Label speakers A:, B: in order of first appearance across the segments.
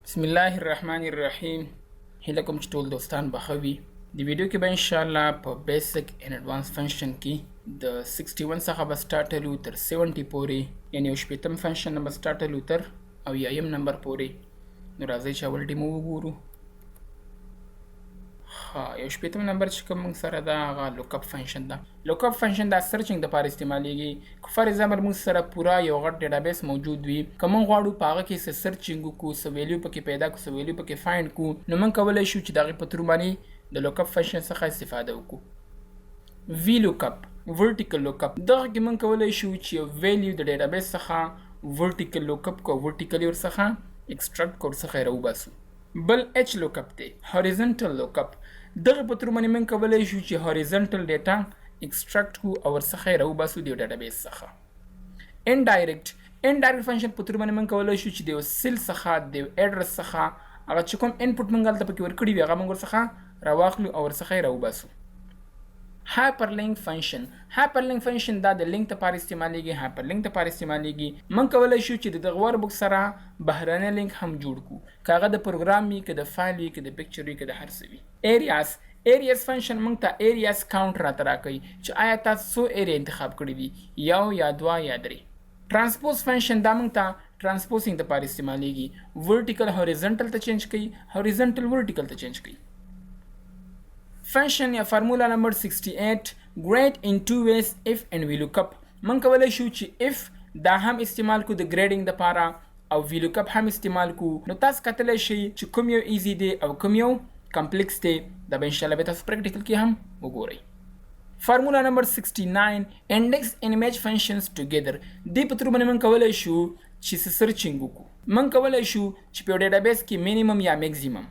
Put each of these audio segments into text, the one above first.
A: بسم الله الرحمن الرحیم. هیله کوم چې ټول دوستان به ښه وي. د ویډیو کې به انشاءالله په بیسیک اینډ اډوانس فنکشن کې د 61 څخه به سټارټ لو تر 70 پورې، یعنی یو شپېتم فنکشن نه به سټارټ لو تر اویایم نمبر پورې. نو راځئ چې اول ډیمو وګورو. ها، یو شپېتم نمبر چې کوم موږ سره ده، هغه لوک اپ فنکشن ده. لوک اپ فنکشن دا سرچینګ دپاره استعمالیږي. که فار ایگزامپل موږ سره پوره یو غټ ډیټابیس موجود وي، که موږ غواړو په هغه کې څه سرچینګ وکړو، څه ویلیو پکې پیدا کړو، څه ویلیو پکې فایند کړو، نو موږ کولی شو چې د هغې په ترو باندې د لوک اپ فنکشن څخه استفاده وکړو. وی لوک اپ، ورټیکل لوک اپ، دغه کې موږ کولی شو چې یو ویلیو د ډیټابیس څخه ورټیکل لوک اپ کړو، ورټیکلی ورڅخه ایکسټراکټ کړو، ورڅخه یې راوباسو. بل ایچ لوک اپ دی، هوریزنټل لوک اپ. دغه په ترو باندې موږ کولی شو چې هوریزنټل ډیټا ایکسټراکټ کړو او ورڅخه یې راوباسو د یو ډیټابیس څخه. انډایرکټ فنکشن په ترو باندې موږ کولی شو چې د یو سیل څخه، د یو ایډرس څخه، هغه چې کوم انپوټ موږ هلته پکې ورکړي وي، هغه موږ ورڅخه راواخلو او ورڅخه یې راوباسو. هایپر لینک فنکشن. هایپر لینک فنکشن دا د لینک لپاره استعمالیږي، هایپر لینک لپاره استعمالیږي. موږ کولی شو چې د دغه ورکبوک سره بهرنی لینک هم جوړ کړو، که هغه د پروګرام وي، که د فایل وي، که د پکچر وي، که د هر څه وي. ایریاس فنکشن موږ ته ایریاس کاونټ راته راکوي چې آیا تاسو څو ایریا انتخاب کړي دي، یو یا دوه یا درې. ترانسپوز فنکشن دا موږ ته ترانسپوزینګ لپاره استعمالیږي، ورټیکل هوریزنټل ته چینج کوي، هوریزنټل ورټیکل ته چینج کوي. فنکشن یا فارمولا نمبر 68، grade in two ways، if and VLOOKUP. موږ کولی شو چې if دا هم استعمال کو د ګریډینګ لپاره او VLOOKUP هم استعمال کو. نو تاسو کتلی شئ چې کوم یو ایزي دی او کوم یو کمپلیکس دی. دا به انشاءالله به تاسو پریکټیکل کې هم وګورئ. فارمولا نمبر 69، index and match functions together. دې په ترو باندې موږ کولی شو چې څه سرچینګ وکړو. موږ کولی شو چې په ډیټابیس کې مینیمم یا میکسیمم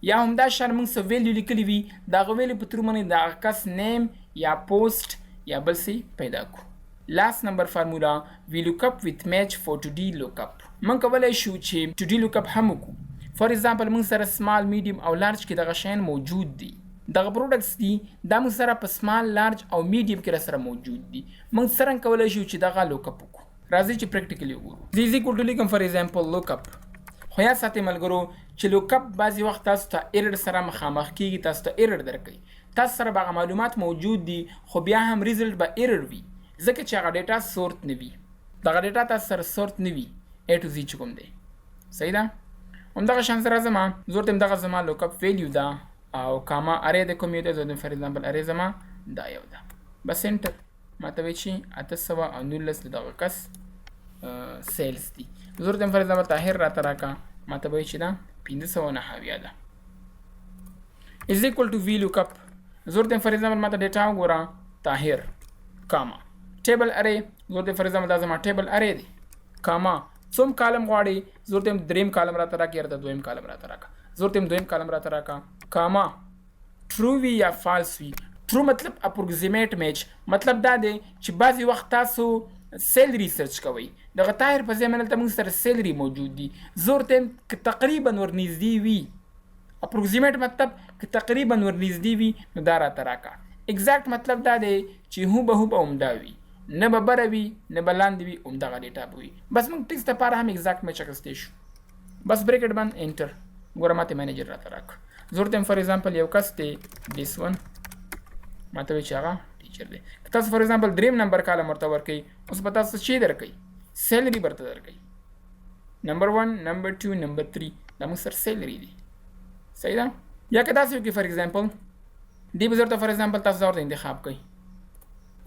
A: یا همدا شان موږ څه ویلیو لیکلي وي، د هغه ویلیو په ترو باندې د هغه کس نیم یا پوسټ یا بل څه پیدا کړو. لاست نمبر فارمولا، VLOOKUP with match for 2D lookup. موږ کولی شو چې 2D lookup هم وکړو. فار ایگزامپل موږ سره سمال، میډیم او لارج کې دغه شیان موجود دي، دغه پروډکټس دي، دا موږ سره په سمال، لارج او میډیم کې را سره موجود دي. موږ څرنګه کولی شو چې دغه لوکاپ وکړو؟ راځئ چې پریکټیکلی وګورو. زه از ایکوال ټو لیکم، فار ایگزامپل لوکاپ. خو یاد ساتئ ملګرو چې لوکاپ بعضې وخت تاسو ته ایرر سره مخامخ کیږي، تاسو ته ایرر درکوي. تاسو سره به هغه معلومات موجود دي، خو بیا هم ریزلټ به ایرر وي، ځکه چې هغه ډیټا سورت نه وي، دغه ډیټا تاسو سره سورت نه وي، A to Z چې کوم دی. صحیح ده؟ همدغه شان زه راځم، زه ورته دغه زما لوکاپ ویلیو ده او کاما ارې د کوم یو دی. زه فار ایگزامپل ارې زما دا یو ده، بس انټر. ما ته وایي چې 819 د دغه کس سیلز دي. زه ورته فار ایگزامپل طاهر راته راکه، ما ته وایي چې دا 579 ده. Is equal to VLOOKUP. زه ورته فار ایگزامپل ما ته ډیټا وګوره، طاهر کاما ټیبل ارې. زه ورته فار ایگزامپل دا زما ټیبل ارې دی، کاما څوم کالم غواړي؟ زه ورته دریم کالم راته راکړه، راته دویم کالم راته راکړه. زه ورته دویم کالم راته راکړه، کاما ټرو وي یا فالس وي. ټرو مطلب اپروکسیمیټ میچ، مطلب دا دی چې بعضې وخت تاسو سیلری سرچ کوئ، دغه طاهر په ځای دلته موږ سره سیلری موجود دي، زه ورته که تقریبا ورنږدې وي. اپروکسیمیټ مطلب که تقریبا ورنږدې وي نو دا راته راکړه. ایگزیکټ مطلب دا دی چې هو به هو به همدا وي، نه به بره وي، نه به لاندې وي، همدغه ډیټا به وي. بس موږ ټیکس دپاره هم ایگزیکټ میچ اخیستی شو. بس بریکټ بند، انټر. ګوره ماته منیجر راته راکړ. زه ورته فار ایگزامپل یو کس دی دیس ون، ماته وایي چې هغه ټیچر دی. که تاسو فار ایگزامپل دریم نمبر کالم ورته ورکوئ، اوس به تاسو څه درکوي؟ سیلري ورته درکوي. نمبر 1، نمبر 2، نمبر 3، دا موږ سره سیلري دي. صحیح ده؟ یا که تاسو کې فار ایگزامپل دی به زه ورته فار ایگزامپل تاسو ورته انتخاب کړئ،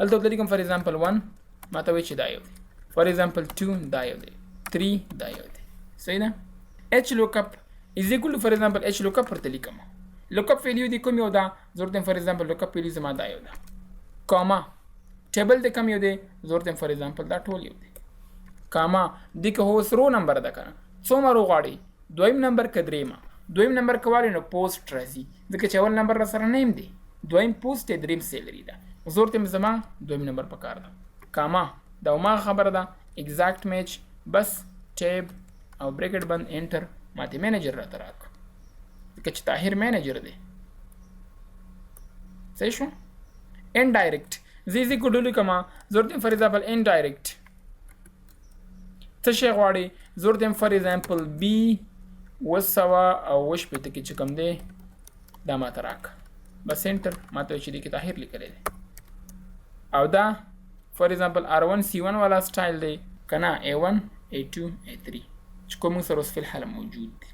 A: هلته ورته لیکم فار ایگزامپل 1، ماته وایي چې دا یو دی، فار ایگزامپل 2 دا یو دی، 3 دا یو دی. صحیح ده؟ H lookup is equal to، for example h lookup ورته لیکم. Lookup value دی کوم یو ده؟ زه ورته for example lookup value زما دا یو ده، کاما ټیبل دی کوم یو دی؟ زه ورته فار ایگزامپل دا ټول یو دی، کاما دې که هو رو نمبر ده کنه، څومره رو غواړي؟ دویم نمبر که دریمه؟ دویم نمبر که نو پوسټ راځي، ځکه چې اول نمبر را سره نیم دی، دویم پوسټ دی، دریم سیلری ده. زه ورته زما دویم نمبر پکار ده، کاما دا ما خبره ده ایگزیکټ میچ، بس ټیب او بریکټ بند، انټر. ماته منیجر راته راک، ځکه چې طاهر منیجر دی. صحیح شو؟ انډایرکټ، زه is equal to لیکم، زه ورته فار ایگزامپل انډایرکټ څه شی غواړي؟ زه ورته فار ایگزامپل بی 767 کې چې کوم دی دا ماته راکړه. بس enter. ماته چې دې کې طاهر لیکلی دی. او دا for example R1 C1 والا سټایل دی که نه، A1 A2 A3 چې کوم موږ سره اوس فی الحال موجود دی.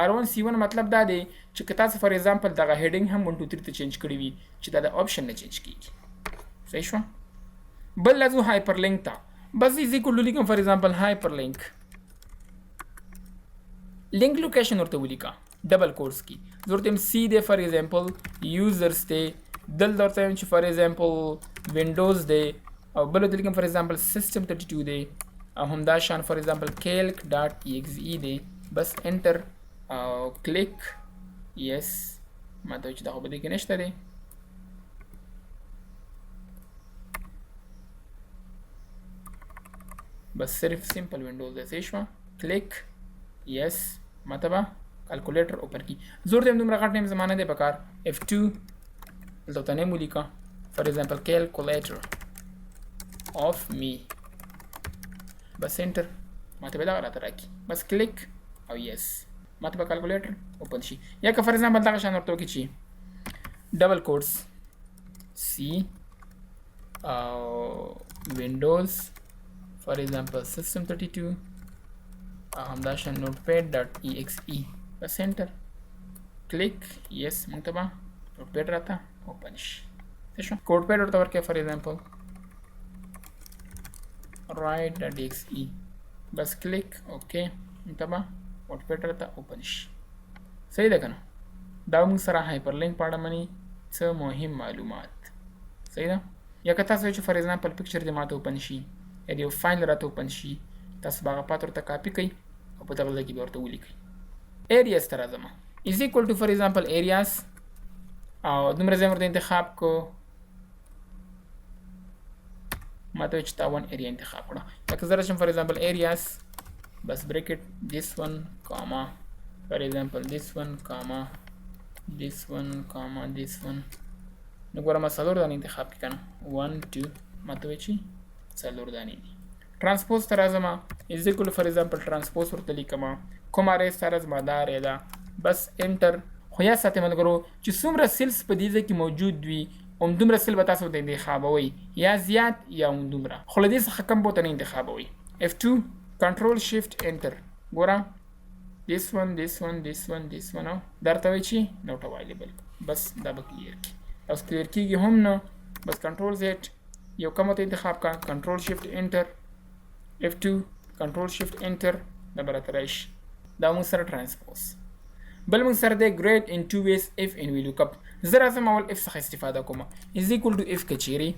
A: R1 C1 مطلب دا دی چې که تاسو for example دغه heading هم 1 2 3 ته change کړی وي، چې دا د option نه change کیږي. صحیح شو. بل راځو hyperlink ته. بس is equal to لیکم for example hyperlink، link location ورته ولیکه double quotes کې. زه ورته یم C دی، for example users دی، دلته ورته یم چې for example Windows دی، او بل ورته لیکم for example system 32 دی، او همدا شان for example calc dot exe دی. بس enter او click yes. ما ته چې دا خو په دې کې نشته دی. بس صرف simple Windows دی. صحیح شوه. click yes، ما ته به calculator open کړي. زه ورته یم دومره غټ name زما نه دی پکار. F2، دلته ورته name ولیکه، for example calculator of me. بس enter، ما ته به دغه راته راکړي. بس کلیک او yes، ما ته به calculator open شي. یا که for example دغه شان ورته وکړي چې double quotes C او Windows for example system 32 او همدا شان notepad dot exe. بس enter، click yes، موږ ته به Notepad راته open شي. څه شو؟ CodePad ورته ورکړئ، for example write dot exe. بس click okay، موږ ته به CodePad راته open شي. صحیح ده که نه؟ دا موږ سره hyperlink په اړه مني څه مهم معلومات. صحیح ده. یا که تاسو چې for example picture دې ماته open شي یا د یو فایل راته open شي، تاسو به هغه path ورته کاپي کړئ او په دغه ځای کې به ورته ولیکئ. areas ته راځم، is equal to for example areas، او دومره ځای ورته انتخاب کو. ما ته چې تا one area انتخاب کړه. لکه زه راشم for example areas، بس bracket this one comma for example this one comma this one comma this one. نو ګوره ما څلور دانې انتخاب کړي که نه، 1 2، ما ته وایي چې څلور دانې دي. transpose ته راځم، is equal for example transpose ورته لیکم، کوم array سره زما دا array ده. بس enter. خو یاد ساتئ ملګرو چې څومره cells په دې ځای کې موجود وي همدومره cell به تاسو ورته انتخابوئ، یا زیات یا همدومره، خو له دې څخه کم به ورته نه انتخابوئ. F2 control shift enter، ګوره this one this one this one this one، او درته وایي چې not available. بس دا به clear کړي. اوس clear کیږي هم نه. بس control Z، یو کم ورته انتخاب کړه، control shift enter، F2 control shift enter، دا به راته راشي. دا موږ سره transpose. بل موږ سره دی grade in two ways، if and VLOOKUP. زه راځم اول if څخه استفاده کوم، is equal to if. که چیرې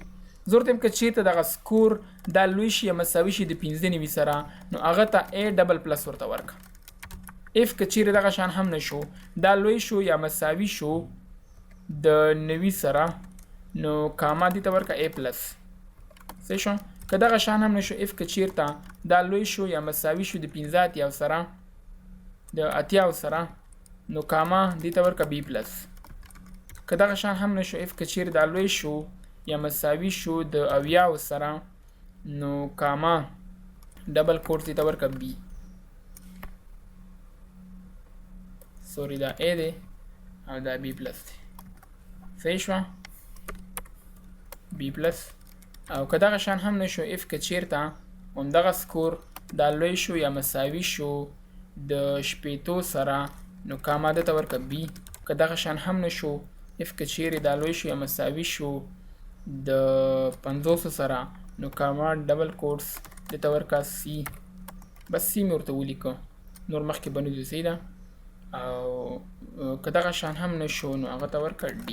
A: زه ورته یم که چیرته دغه score دا لوی شي یا مساوي شي د 95 سره، نو هغه ته A double plus ورته ورکړه. if که چیرې دغه شان هم نه شو، دا لوی شو یا مساوي شو د 90 سره، نو کاما دې ته ورکړه A plus. صحیح شو. که دغه شان هم نه شو، if که چیرته دا لوی شو یا مساوي شو د 85 سره، د 80 سره، نو کاما دې ته ورکړه B plus. که دغه شان هم نه شو، if که چیرې دا لوی شو یا مساوي شو د 70 سره، نو comma double quote دې ته ورکړه B، sorry دا A دی او دا B plus دی. صحیح شوه، B plus. او که دغه شان هم نه شو، if که چیرته همدغه score دا لوی شو یا مساوي شو د 60 سره، نو کاما ده ته ورکړه B. که دغه شان هم نه شو، if که چیرې دا لوی شو یا مساوي شو د 50 سره، نو comma double quotes ده ته ورکړه C. بس C مې ورته ولیکه، نور مخکې به نه ځو. صحیح ده. او که دغه شان هم نه شو، نو هغه ته ورکړه D.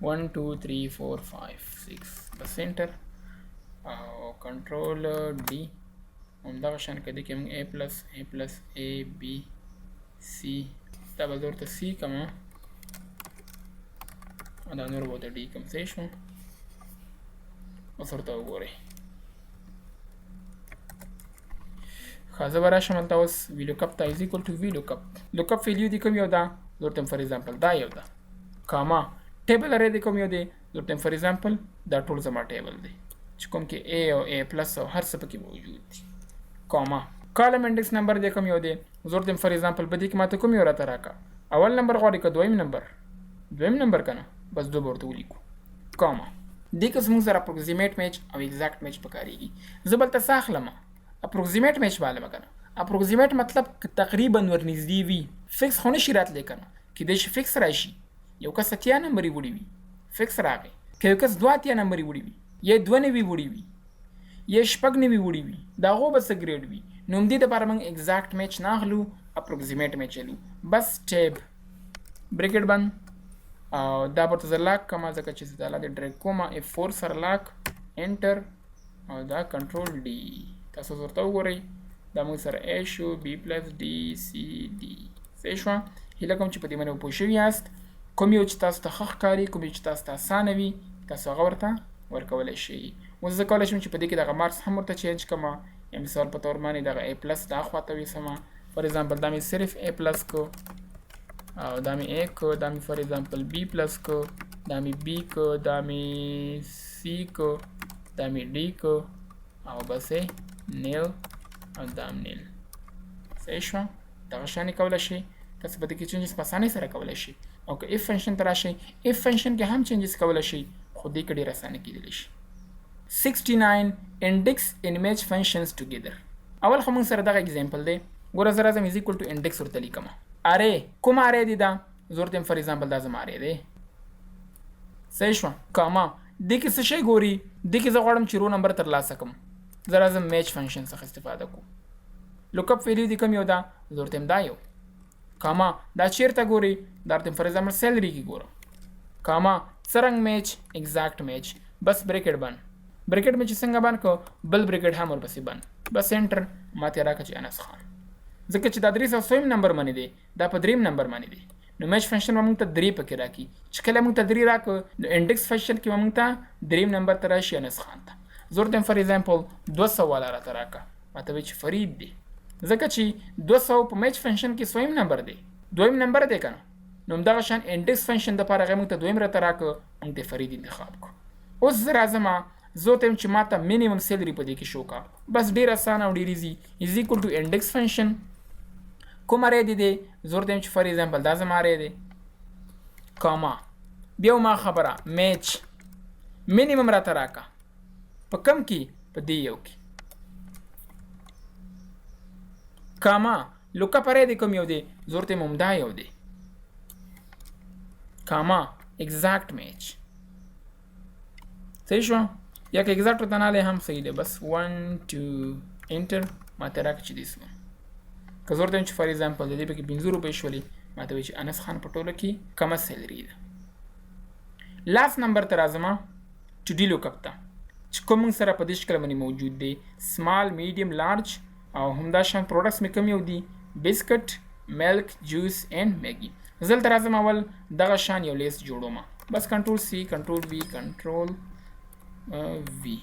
A: 1 2 3 4 5 6، بس enter او control D. همدغه شان که دې کې موږ A plus A plus A B C، دا به زه ورته C کړم او دا نور به ورته D کړم. صحیح شو. اوس ورته وګورئ. ښه، زه به راشم هلته اوس VLOOKUP ته، is equal to VLOOKUP، lookup value دې کوم یو ده؟ زه ورته for example دا یو ده. comma table array دې کوم یو دی؟ زه ورته for example دا ټول زما table دی چې کوم کې A او A plus او هر څه پکې موجود دي. comma column index number دې کوم یو دی؟ زه ورته فار ایگزامپل په دې کې ماته کوم یو راته راکه، اول نمبر غواړي که دویم نمبر؟ دویم نمبر کنه، بس دوه به ورته ولیکو. کاما دې کې زموږ سره اپروکسیمیټ میچ او ایگزیکټ میچ پکارېږي. زه بل ته څه اخلم؟ اپروکسیمیټ میچ بالم کنه. اپروکسیمیټ مطلب که تقریبا ورنږدې وي، فکس خو نشي راتلی کنه. کیدای شي فکس راشي، یو کس 80 نمبرې وړي وي، فکس راغی. که یو کس 82 نمبرې وړي وي، یا 92 وړي وي، یا 96 وړي وي، د هغو به څه ګریډ وي؟ نو همدې دپاره موږ ایگزیکټ میچ نه اخلو، اپروکسیمیټ میچ الو. بس ټیب، بریکټ بند، او دا به ورته زه لاک کړم، ځکه چې زه دا لاندې ډریګ کوم. اف 4 سره لاک، انټر، او دا کنټرول ډي. تاسو ورته وګورئ، دا موږ سره A شو، B پلس، D، C، D. صحیح شوه؟ هیله کوم چې په دې باندې پوه شوي یاست. کوم یو چې تاسو ته ښه ښکاري، کوم یو چې تاسو ته اسانه وي، تاسو هغه ورته ورکولی شئ. اوس زه کولی شم چې په دې کې دغه مارکس هم ورته چینج کړم، یا مثال په تور باندې دغه A پلس دا خواته ویسم. فار ایگزامپل دا مې صرف A پلس کو، او دا مې A کو، دا مې فار ایگزامپل B پلس کو، دا مې B کو، دا مې C کو، دا مې D کو، او بس نیل، او دا هم نیل. صحیح شوه؟ دغه شان یې کولی شئ. تاسو په دې کې چینجز په اسانۍ سره کولی شئ. او که اف فنکشن ته راشئ، اف فنکشن کې هم چینجز کولی شئ، خو دې کې ډېر اسانه کېدلی شي. 69 index and match functions together. اول خو موږ سره دغه اگزامپل دی. ګوره، زه راځم، از ایکوال ټو انډیکس ورته لیکم. اره کوم اره دی دا؟ زه ورته فار ایگزامپل دا زما اره دی. صحیح شوه؟ کاما، دې کې څه شی ګوري؟ دې کې زه غواړم چې رو نمبر ترلاسه کړم. زه راځم، میچ فنکشن څخه استفاده کوم. لوک اپ ویلیو دې کوم یو ده؟ زه ورته دا یو. کاما، دا چیرته ګوري؟ دا ورته فار ایگزامپل سیلری کې ګورم. کاما، څرنګ میچ؟ ایگزیکټ میچ. بس بریکټ بند. بریکټ مې چې څنګه بند کو، بل بریکټ هم ورپسې بند، بس انټر. ماته راکړه چې انس خان، ځکه چې دا 300 نمبر باندې دی، دا په دریم نمبر باندې دی. نو میچ فنکشن به موږ ته درې پکې راکړي. چې کله موږ ته درې راکړ، نو انډیکس فنکشن کې به موږ ته دریم نمبر ته راشي، انس خان ته. زه ورته فار ایگزامپل 200 والا راته راکړه. ماته وایي چې فرید دی، ځکه چې 200 په میچ فنکشن کې سویم نمبر دی، دویم نمبر دی که نه؟ نو همدغه شان انډیکس فنکشن دپاره هغه موږ ته دویم راته راکړ، موږ ته فرید انتخاب کړو. اوس زه راځم، زه ورته وایم چې ماته مینیمم سیلري په دې کې شو کا. بس ډېر اسانه او ډېر ایزي. از ایکوال ټو انډیکس فنکشن، کوم ارې دی دی؟ زه ورته وایم چې فار ایگزامپل دا زما ارې دی. کاما، بیا ما خبره، میچ مینیمم راته راکا. په کم کې؟ په دې یو کې. کاما، لوک اپ ارې دی کوم یو دی؟ زه ورته وایم همدا یو دی. کاما، ایگزیکټ میچ. صحیح شو؟ یا که ایگزیکټ ورته نه هم صحیح دی. بس 1 2 انټر. ماته راکړه چې دیس ون. که زه ورته وایم چې فار ایگزامپل د دې پکې 5 روپۍ شولې، ماته وایي چې انس خان په ټوله کې کمه سیلري ده. لاست نمبر ته راځم، ټو ډي لوک اپ ته، چې کوم موږ سره په دې شکل باندې موجود دی: سمال، میډیم، لارج، او همدا شان پروډکټس مې کوم یو دي؟ بسکټ، میلک، جوس اینډ میګي. زه دلته راځم، اول دغه شان یو لیست جوړوم. بس کنټرول سی، کنټرول وی، کنټرول وی.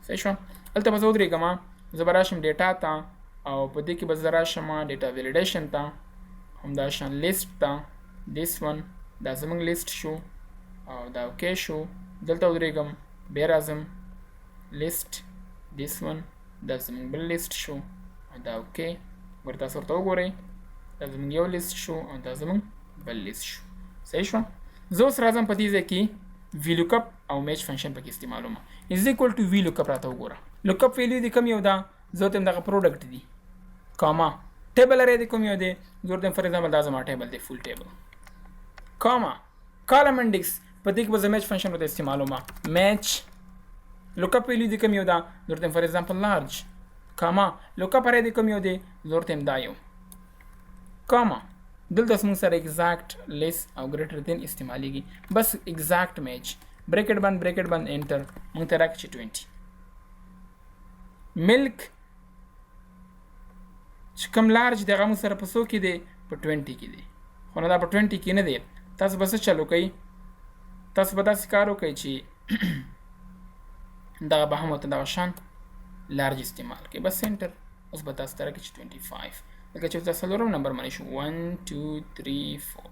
A: صحیح شو؟ دلته به زه ودرېږم، زه به راشم ډیټا ته، او په دې کې به زه راشم ډیټا ویلیډیشن ته، همدا شان لیست ته. دیس ون، دا زموږ لیست شو، او دا اوکی شو. دلته ودرېږم، بیا راځم لیست، دیس ون، دا زموږ بل لیست شو، او دا اوکی. ګوره، تاسو ورته وګورئ، دا زموږ یو لیست شو او دا زموږ بل لیست شو. صحیح شو؟ زه اوس راځم، په دې ځای کې وی لوک اپ او میچ فنکشن پکې استعمالوم. از ایکوال ټو وی لوک اپ، راته وګوره لوک اپ ویلیو دې کوم یو ده؟ زه ورته دغه پروډکټ دی. کاما، ټیبل ارې دې کوم یو دی؟ زه ورته فار ایگزامپل دا زما ټیبل دی، فول ټیبل. کاما، کالم انډیکس، په دې کې به زه میچ فنکشن ورته استعمالوم. میچ، لوک اپ ویلیو دې کوم یو ده؟ زه ورته فار ایگزامپل لارج. کاما، لوک اپ ارې دې کوم یو دی؟ زه ورته دا یو. کاما، دلته زموږ سره ایگزیکټ، لیس او ګریټر دین استعمالیږي. بس ایگزیکټ میچ، بریکټ بند، بریکټ بند، انټر. موږ ته راکړي چې 20. میلک چې کوم لارج دی، هغه موږ سره په څو کې دی؟ په 20 کې دی. خو نه، دا په 20 کې نه دی. تاسو به څه چلو کوئ؟ تاسو به داسې کار وکړئ چې دغه به هم ورته دغه شان لارج استعمال کړئ. بس انټر. اوس به تاسو ته راکړي چې 25، لکه چې دا څلورم نمبر باندې شو، 1 2 3 4.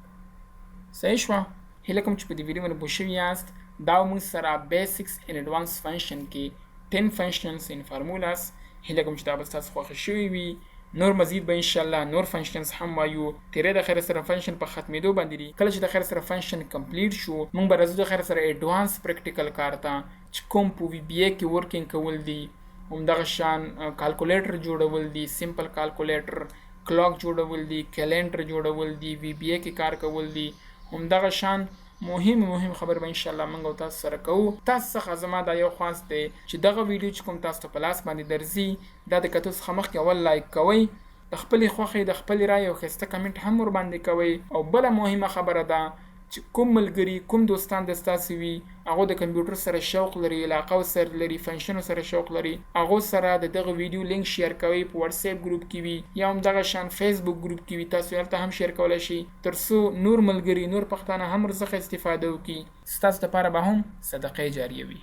A: صحیح شوه؟ هیله کوم چې په دې ویډیو باندې پوه شوي یاست. دا موږ سره بیسکس ان اډوانس فنکشن کې 10 فنکشنز ان فارمولاز. هیله کوم چې دا به ستاسو خوښ شوي وي. نور مزید به انشاءالله نور فنکشنز هم وایو. تیرې د خیر سره فنکشن په ختمېدو باندې دي. کله چې د خیر سره فنکشن کمپلیټ شو، مونږ به راځو د خیر سره ایډوانس پریکټیکل کار ته، چې کوم په وی بي ای کې ورکینګ کول دي، همدغه شان کالکولیټر جوړول دي، سمپل کالکولیټر، کلاک جوړول دي، کیلندر جوړول دي، وی بي ای کې کار کول دي. همدغه شان مهم مهم خبر به ان شاء الله موږ او تاسو سره کوو. تاسو څخه زما دا یو خواست دی چې دغه ویډیو چې کوم تاسو ته په لاس باندې درځي، دا د کتو څخه مخکې اول لایک کوئ، د خپلې خوښې، د خپلې رایې او ښایسته کمنټ هم ورباندې کوئ. او بله مهمه خبره ده چې کوم ملګري، کوم دوستان د ستاسو وي، هغو د کمپیوټر سره شوق لري، علاقه سره لري، فنکشنو سره شوق لري، هغو سره د دغه ویډیو لینک شیر کوئ. په واتس اپ ګروپ کې وي یا هم دغه شان فیسبوک ګروپ کې وي، تاسو هلته هم شیر کولای شئ، تر څو نور ملګري، نور پښتانه هم ورڅخه استفاده وکړي. ستاسو لپاره به هم صدقه جاریه وي.